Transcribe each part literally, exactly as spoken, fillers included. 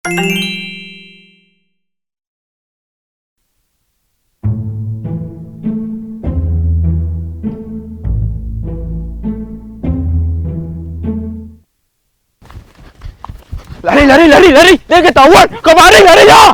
Lari, lari, lari, lari! Dia ketahuan! Kamari lari yo!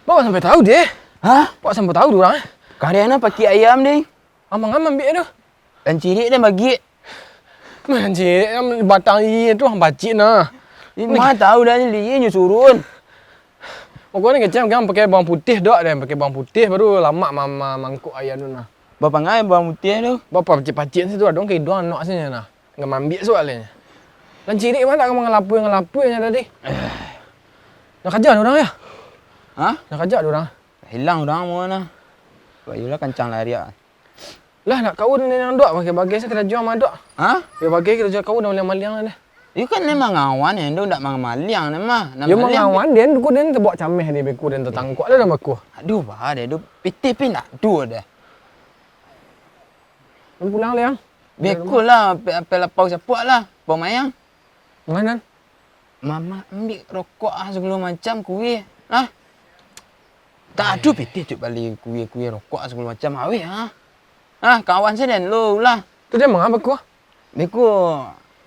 Baa sampai tahu deh? Hah? Baa sampai tahu dek urang, eh? Karena pakai ayam deh. Amang amang ambiak tu. Lanciriak den bagiak. Lanciriak batang iye tu, ang pacik nah. Ih, ma tahu dah ni, iye nyo surun. Pokoknyo kecek, ang pakai bawang putih dok, den pakai bawang putih, baru lamak ma-, ma-, mangkok ayam tu nah. Bapangai bawang putih tu? Bapacik-pacik situ, ado ka iduang anak sini nah. Ngan mambiak sualanyo. Lanciriak mah nak mangalapui-ngalapui nyo tadi. Nak kaja urang yo? Hah? Nak kaja urang. Hilang urang mah nah. Bayolah kancang lariak. Lah, nak kawin dengan dok, bagai-bagai se karajo mah dok. Hah? Bagai-bagai karajo kawin dengan maliang-maliang lah deh. Yo kan den mangawan, den tu ndak maliang, den mah. Yo mangawan, den tu den tabaok cameh di beko, den tatangkok lah dalam beko. Aduh, bah, den tu pitih pi ndak tu deh. Den pulang liang. Beko lah, ape, ape lapau sapuak lah, pamain. Mangan. Mamak ambiak rokok ah, sagalo macam kuih. Nah. Tak ado pitih cuk bali kuih-kuih rokok ah, sagalo macam awih ah. Nah, kawan se den lo lah. Tu den manga beko? Beko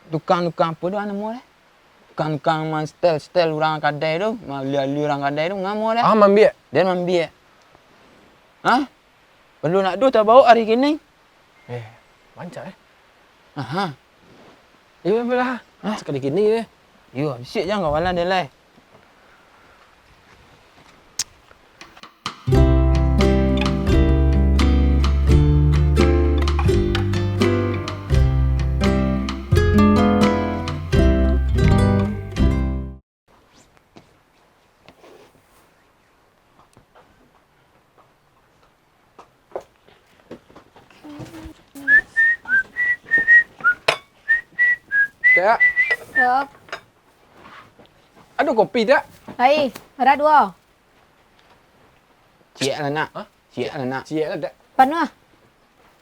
tukang-tukang apo tu namo deh? Tukang-tukang manstel-stel urang kadai tu, maali-ali urang kadai tu, namo deh? Ah, mambiak. Den mambiak. Hah? Perlu nak doh tabaok ari kini? Eh, rancak eh. Aha. Iyo, apolah. Hah? Sakali kini deh. Iyo, bisuak jan kawalan deh lai. Tek. Yap. Ado kopi, Tek? Ai, ado duo. Ciek lah, Nak. Hah? Ciek lah, Nak. Ciek lah, Tek. Panuah.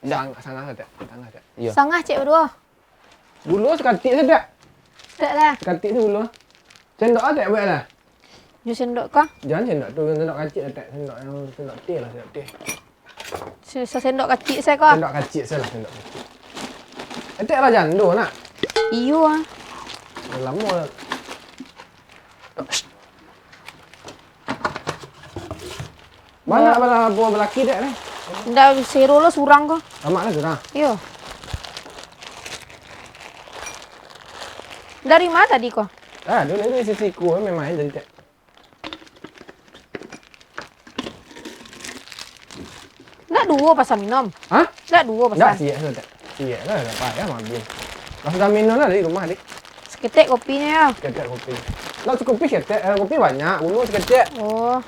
Ndak. Sang-, sangah lah, Tek. Sangah, Tek. Iyo. Sangah ciek baduo. Gulo sakatik sajo, Tek. Tek lah. Sakatik tu gulo. Sendok ah, Tek, buek lah. Jo sendok kah? Jan sendok tu, sendok kacik lah, Tek. Sendok yang, sendok teh lah, sendok teh. Se-, sasendok kacik sajo kah? Sendok kacik sajo lah, sendok kacik. Eh, Tek lah jando, nak? Iyo ah. Lah lamo lah. Banyak bala, bala, balaki dek ni. Ndak, sero lo surang ko. Amak lah surang. Iyo. Dari ma tadi ko? Ah, dulu ni sisi ku memang dari dek. Ndak duo pasan minum? Hah? Ndak duo pasan? Ndak, siek sajo, Tek. Siek lah, ndak payah mabih. Lah sudah minum lah dari rumah, dek. Saketek kopinyo, yo. Saketek kopi. Ndak sakopi saketek, eh, kopi banyak, gulo saketek. Oh.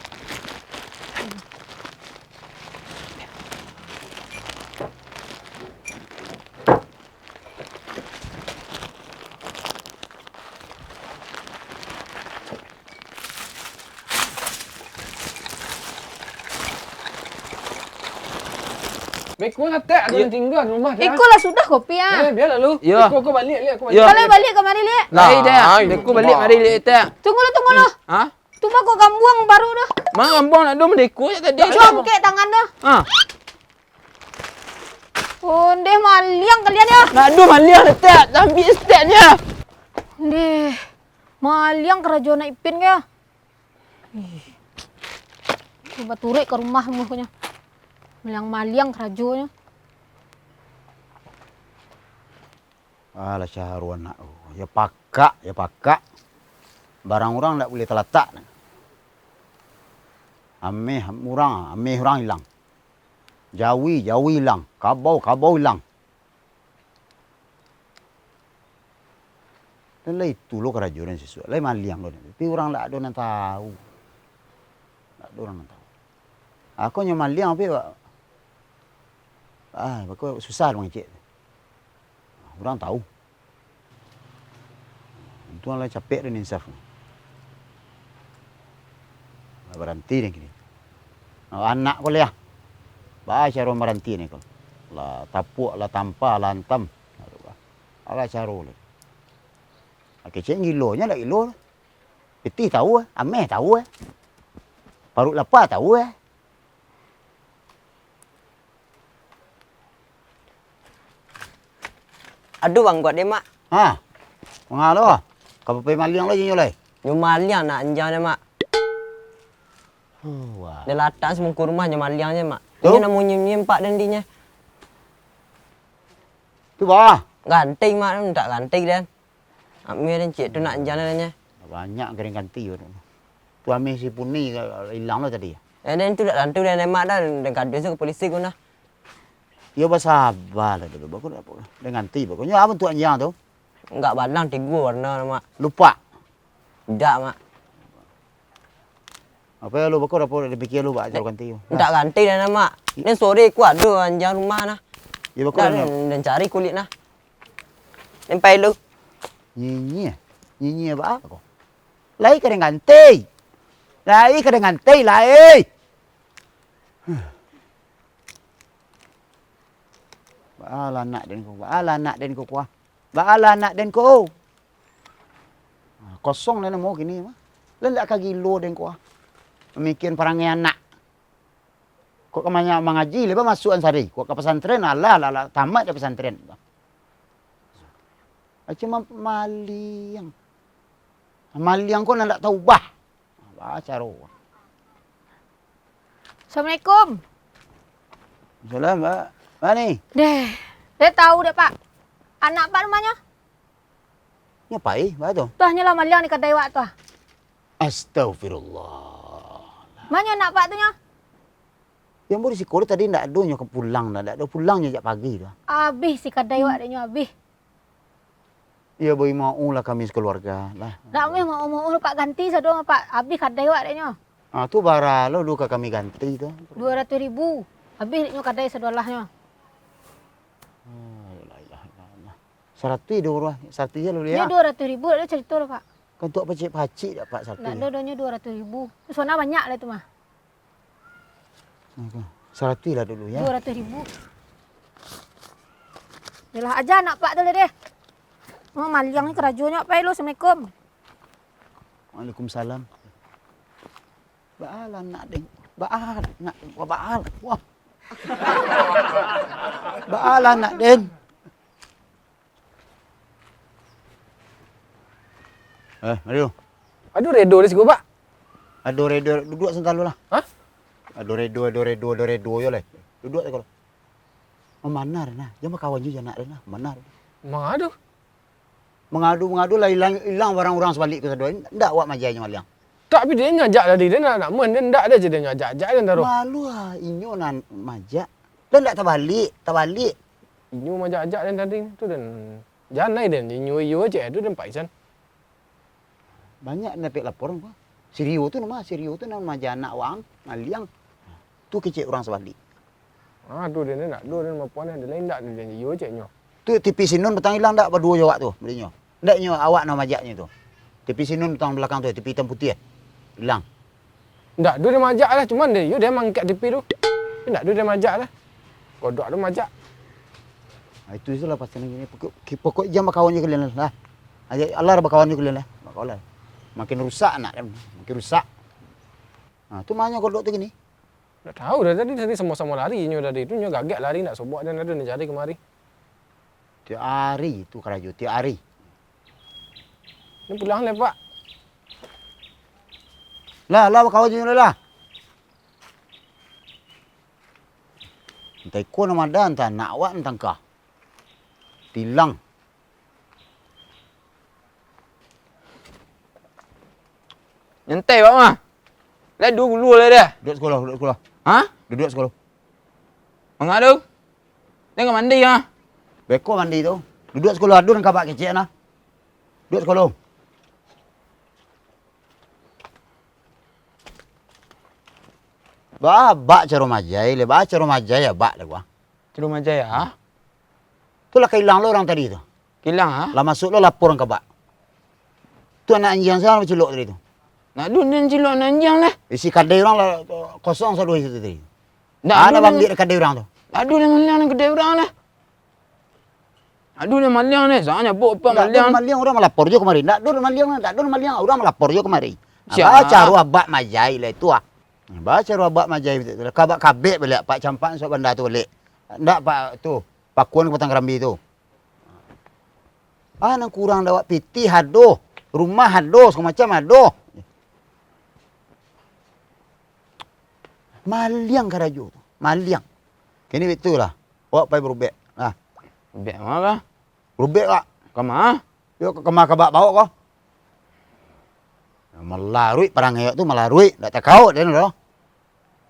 Beko lah, Tek, ado nan tingga di rumah, Tek. Iko lah sudah kopi, ah. Eh, bialah lu. Iyo. Beko, ko baliak, liak, ko baliak. Iyo. Kalau baliak kamari, liak. Nah, ai, Tek. Beko baliak mari, liak, Tek. Tunggu lu, tunggu lu. Hah? Tu mah ko gambuang baru tu. Ma gambuang nak tu, mandeko se tadi. Congkek tangan tu. Ah. Ondeh, maliang kalian yo. Nak tu maliang, Tek. Ambiak saketeknyo. Ondeh, maliang karajo anak Ipin ko. Ih. Cubo turuik ka rumah muahnyo. Maliang-maliang karajonyo. Alah, Syahrul anak, oh, yo pakak, yo pakak. Barang urang ndak buliah talatak. Ameh urang, ameh urang ilang. Jawi, jawi ilang. Kabau, kabau ilang. Dan lah itu lo karajo den sisuak. Lai maliang lo den. Tapi urang ndak ado nan tahu. Ndak ado urang nan tahu. Aku nyo maliang, tapi, ah, bako susah mangecek. Urang tahu. Tu lah capek den insaf. Lah baranti den kini. Nah, anak ko liah. Baa caro baranti ni ko. Lah tapuak, lah tampa, lah antam. Alah caro lai. Kecek gilonyo lah gilo. Pitih tahu, ameh tahu. Paruik lapa tahu. Aduh, bangkuak deh, Mak. Ha. Mangalo? Ka papai maliang lai inyo lai? Nyo maliang nak anjang deh, Mak. Huh, wah. Dah latak samungkuah rumah nyo maliang je, Mak. Tu? Inyo nak munyi-munyi empak dandinyo. Tu bah. Ganti, Mak, mintak ganti den. Ameh den cik tu nak anjang deh nyo. Banyak gadang ganti tu. Tu ameh si Puni ilang lo tadi. Eh, den tu dak tantu den, Mak, dah. Den kaduah tu ka polisi ko nah. Yo, basaba lah dulu, bako dak apo. Dengan ti bako. Nyo apo tu anjang tu? Enggak balang tigo warna, Mak. Lupak? Dak, Mak. Apo yo lu bako, apo dipikia lu, bak, caro ganti tu? Mintak ganti dah, Mak. Ni sore ko ado anjang rumah nah. Yo, bako dah, dah. Den, den cari kulik nah. Den pai lu. Nyinyia. Nyinyia baa ko? Lai ka den ganti. Lai ka den ganti, lai. Baa lah anak den ko, baa lah anak den ko, kuah. Baa lah anak den ko. Ah, kosong lah namo kini mah. Lah ndak ka gilo den ko, ah. Mamikian parangai anak. Kok ka manya-, mangaji, lah ba masuak ansari. Kok ka pasantren, alah, lah, lah, tamat dek pasantren. Macam ma-, maliang. Maliang ko nan ndak taubah. Baa caro. Assalamualaikum. Salam, Pak. Mani? Deh, deh tahu dek, Pak. Anak Pak rumahnyo? Nyo pai, baa tu? Tuah, nyo lah maliang di kadai wak tuah. Astagfirullah. Manyo anak Pak tu nyo? Yang baru siko tu tadi ndak ado nyo ka pulang dah, ndak ado pulang nyo jak pagi tu. Abih si kadai wak dek nyo, abih. Iyo, bari mau lah kami sakaluarga lah. Ndak meh mau-mau, Pak, ganti sado, Pak. Abih kadai wak dek nyo. Ah, tu bara lo dulu ka kami ganti tu? Duo ratuih ribu. Abih dek nyo kadai sado lah nyo. Ah, la ilaha illallah. Saratuih dulu lah, saratuih je dulu ya. Nyo duo ratuih ribu, dak ado carito doh, Pak. Kan tu pacik-pacik dak, Pak, saratuih? Ndak ado doh, nyo duo ratuih ribu. Sona banyak lah tu mah. Saratuih lah dulu ya. Duo ratuih ribu. Yalah, aja anak Pak tu lah deh. Oh, maliang ni karajonyo, pai lu. Assalamualaikum. Waalaikumsalam. Baa lah anak den. Baa lah anak den. Wah, baa lah. Wah. Baa lah anak den. Eh, mari lu. Ado redo di siko, Pak? Ado redo, duduak sabanta lu lah. Hah? Ado redo, ado redo, ado redo yo lai. Duduak siko lu. Mamanar nah, jan bakawan jo anak den nah, mamanar. Mangadu? Mangadu, mangadu lah ilang, ilang barang urang sabalik ko sado. Ndak awak maja nyo maliang. Tapi den nyo ajak tadi, den nak, nak mun, den ndak ado je den nyo ajak-ajak den taruih. Malu ah, inyo nan majak. Den ndak tabalik, tabalik. Inyo majak-ajak den tadi tu den. Jan lai den, inyo iyo cek tu den paisan. Banyak dapek laporan ko. Si Rio tu namo, si Rio tu nan maja anak wang, maliang. Tu kecek urang sabalik. Ah, tu den ndak ado den mapuan den lain ndak den iyo ceknyo. Tu T V si Nun patang ilang ndak baduo jo awak tu, berinyo. Ndak nyo awak nan majaknyo tu. T V si Nun patang balakang tu, T V itam putiah. Ilang. Ndak ado den majak lah, cuman den iyo den mangkek T V tu. Ndak ado den majak lah. Kodok tu majak. Ah, itu salah pasal kini. Pokok, pokok jan bakawan jo kalian lah. Aja alah bakawan jo kalian lah. Bakawan lah. Makin rusak anak den, makin rusak. Ah, tu manyo kodok tu kini. Ndak tahu dah tadi, tadi samo-samo lari inyo tadi tu, inyo gagak lari ndak sobok den ado dicari kamari. Tiok ari tu karajo, tiok ari. Ni pulang lai, Pak. Lah, lah, bakawan jo inyo lah. Antah iko nan mada, antah anak awak, antah angkah. Tilang. Nyantai, Pak, mah. Lai duo gulu lai dah. Duduak siko lu, duduak siko lu. Hah? Duduak siko lu. Manga tu? Den ka mandi, ah. Beko mandi tu. Duduak siko lu, ado nan ka bak kecek nah. Duduak siko lu. Ba, bak caro majai, le, ba caro majai abak le, gua. Caro majai, ah? Tu lah ka ilang lo urang tadi tu. Ka ilang, ah? Lah masuak lo laporan ka bak. Tu anak anjiang sia nan cilok tadi tu? Ndak ado nan cilok anak anjiang lah. Isi kadai urang lah, kosong sado isi tu tadi. Ndak ado nan ambiak kadai urang tu. Ndak ado nan maliang nan kadai urang lah. Ndak ado nan maliang ni, soalnyo abak maliang. Ndak ado nan maliang, urang malapor juo kamari. Ndak ado nan maliang, ndak ado nan maliang, urang malapor juo kamari. Sia? Baa caro abak maaja lai tu ah. Baa caro abak maaja tu. Kabek-kabek baliak, Pak, campak isuak banda tu baliak. Ndak, Pak, tu. Pakuan ka Batang Karambi tu. Ah, nan kurang dek awak, pitih ado, rumah ado, sagalo macam ado. Maliang karajo tu, maliang. Kini baitulah, awak pai barubek. Nah. Barubek ma, Bah? Barubek, Pak. Ka ma? Yo, ka, ka ma ka bak bawok ko. Malaruik parangai awak tu, malaruik, ndak takauk den doh.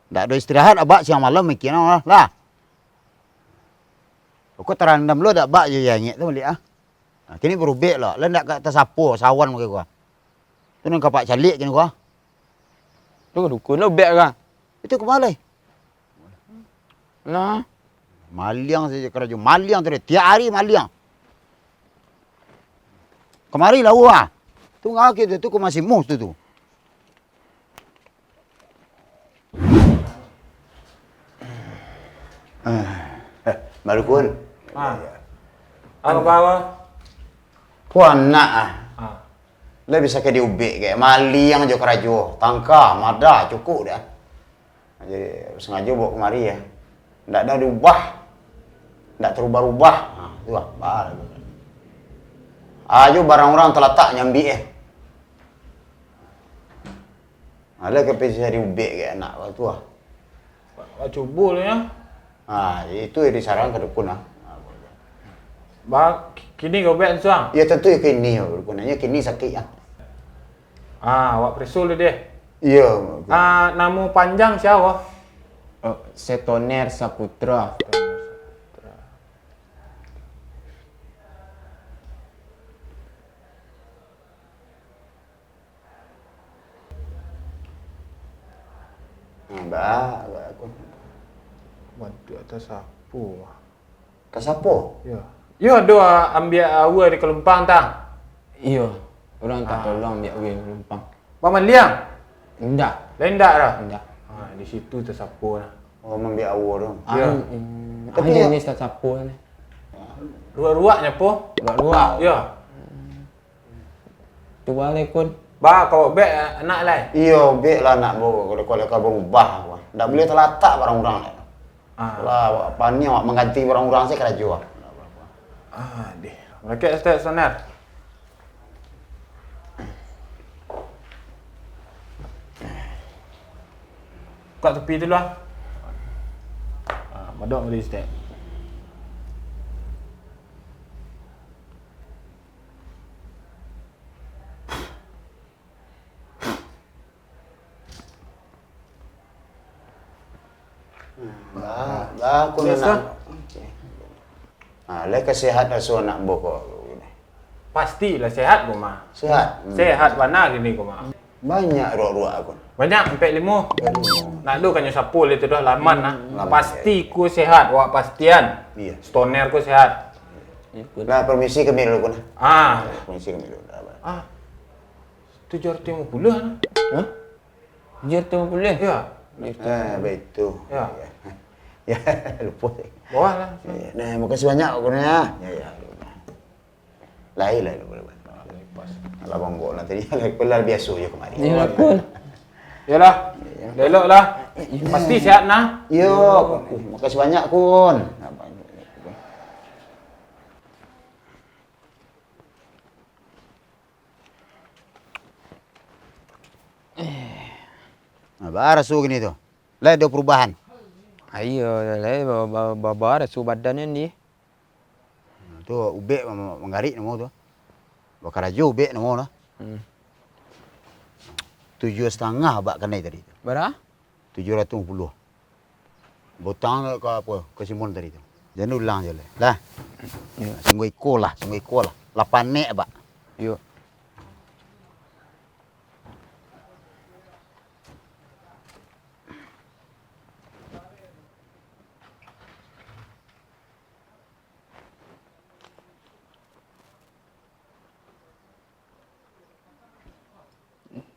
Ndak ado istirahat abak siang malam mikia no lah. Pokok tarandam lo dak abak jo jangek tu baliak ah. Nah, kini barubek lo, lah ndak ka tasapo sawan pakai ko. Tu nan kapak caliak kini ko. Tu ka dukun lo bek ka. Itu ka ma lai? Nah. Maliang sajo karajo, maliang tu deh, tiap ari maliang. Kamari lah wah. Tu ngaki tu, tu ko masih muh tu tu. Ah, Marukun. Ah. Apo kaba? Ko anak ah. Ah. Lah bisa ka diubek kek, maliang jo karajo, tangka, mada, cukuik dah. Jadi, sangajo bawa kamari ya. Ndak ada diubah. Ndak terubah-ubah. Ha, tu lah. Ajo barang urang talatak nyambiak eh. Alah ka bisa diubek kek anak tu ah. Cubo lah ya. Ha, itu yang disarankan dukun ah. Ba, kini ka ubek tu ah? Ya tentu ya kini ya dukun. Hanya kini sakit ah. Ah, awak pareso dulu deh. Iyo. Ah, namo panjang sia? Oh, Setoner Saputra. Nah, ba, ba, aku. Waduh, atas sapo? Ka sapo? Iyo. Iyo, ado ambiak aua di Kalumpang, tah? Iyo, urang mintak tolong ambiak aua di Kalumpang. Bamaliang? Indak. Lain indak lah? Indak. Ha, di situ tasapo lah. Oh, mambiak aua tu. Iyo. Tapi ado jenis tasapo ni. Ruak-ruaknyo po? Ruak-ruak. Iyo. Tu baleh, Kun. Ba, kau bek anak lai? Iyo, bek lah anak bo, kalau, kalau kau barubah. Ndak buliah talatak barang urang lai. Ah. Lah, awak paniang, awak mangganti urang-urang se karajo. Ah, deh. Rakek stek soner. Buka tepi tu lah. Ah, madok bali stek. Ba, ba, aku nak. Ah, lai ka sehat asuah anak ambo ko. Pastilah sehat ko mah. Sehat. Hmm. Sehat bana kini ko mah. Banyak ruak-ruak aku. Banyak, ampek limo. Ampek limo. Nak do kanyo sapo lai tu doh, laman nah. Hmm, laman. Pasti ko sehat, wak pastian. Iya. Stoner ko sehat. Lah, permisi kami dulu ko nah. Ah. Permisi kami dulu. Ah. Tujuh ratus lima puluh nah. Hah? Tujuh ratus lima puluh? Iya. Eh, baitu. Ya. Ya, lupo. Bawah lah. Ya, ya. Nah, makasih banyak, Kun, ya. Ya, ya. Lai, lai, lai, lai. Alah, bangkok lah tadi. Lah biaso je kamari. Iyolah, Kun. Iyolah. Elok lah. Pasti sehat nah. Yo, Kun. Makasih banyak, Kun. Nah, baa raso kini tu? Lai ado parubahan? Iyo, lai ba-, ba-, ba-, baa raso badan ni. Nah, tu ubek ma-, ma-, manggarik namo tu. Bakarajo ubek namo lah. Hmm. Tujuah satangah abak kanai tadi tu. Bara? Tujuah ratuih limo puluah. Butang ka apo? Ka Simon tadi tu. Jan ulang je lah. Lah. Iyo. Sungguah iko lah, sungguah iko lah. Lah panek, Pak. Iyo.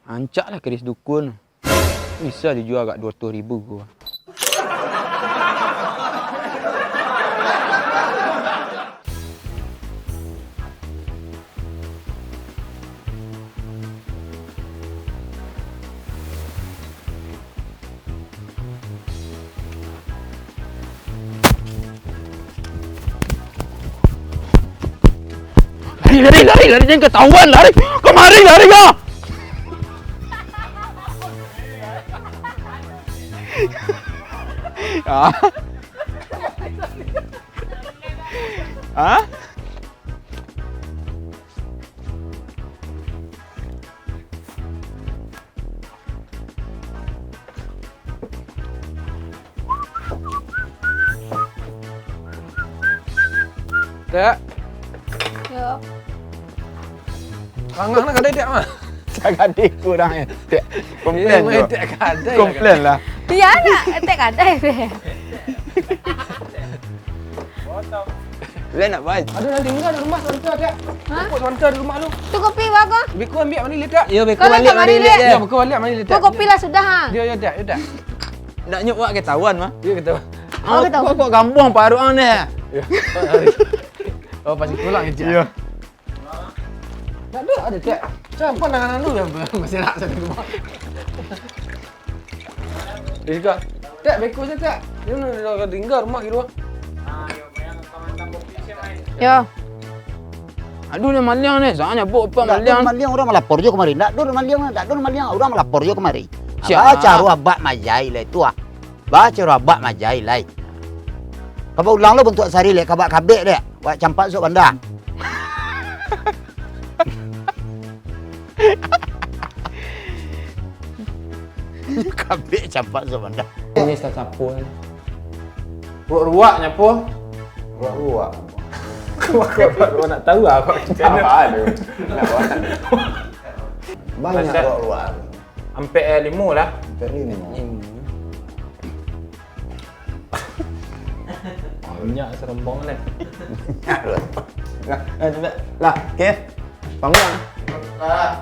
Rancak lah keris dukun. Bisa dijua agak duo ratuih ribu ko. Lari, lari, lari, lari, jangan ketahuan, lari. Kamari, lari, yo. Ah. Ah? Tek. Yo. Langah nak kadai, Tek, mah. Sakadai kurang, eh. Tek, komplain. Eh, Tek, kadai lah. Komplain lah. Iyo nak, Tek, kadai, be. Lah nak baik. Aduh, nanti enggak ada rumah sementara, Tek. Hah? Pokok sementara di rumah lu. Tu kopi, ba ko? Beko ambiak mari, Tek. Yo, beko baliak mari, Tek. Yo, beko baliak mari, Tek. Tu kopi lah sudah, ha. Yo, yo, Tek, yo, Tek. Nak nyok wak ketahuan mah. Yo, ketahuan. Ah, ketahuan. Kok, kok gampang paruang deh. Yo. Oh, pasti pulang, Tek. Yo. Nak duit ada, Tek. Sampai tangan anu yang masih nak satu rumah. Rizka, Tek, beko sajo, Tek. Dia nak tinggal rumah gitu. Yo. Aduh, dia maliang ni. Soalnya buk apa maliang? Maliang, urang malapor jo kamari. Ndak ado maliang, ndak ado maliang, urang malapor jo kamari. Siap. Ba caro abak majai lah itu, ah. Ba caro abak majai lai. Kaba ulang lo bantuak sari lek, kabak kabek dek. Wak campak suak banda. Kabek campak suak banda. Ini sasapo. Ruak-ruak nyapo? Ruak-ruak. Kau nak tahu apa? Apa tu? Banyak ruak-ruak. Ampek, eh, limo lah. Ampek limo. Limo. Banyak serombongan, eh. Nah, nah, cuba. Lah, oke. Bangun. Lah.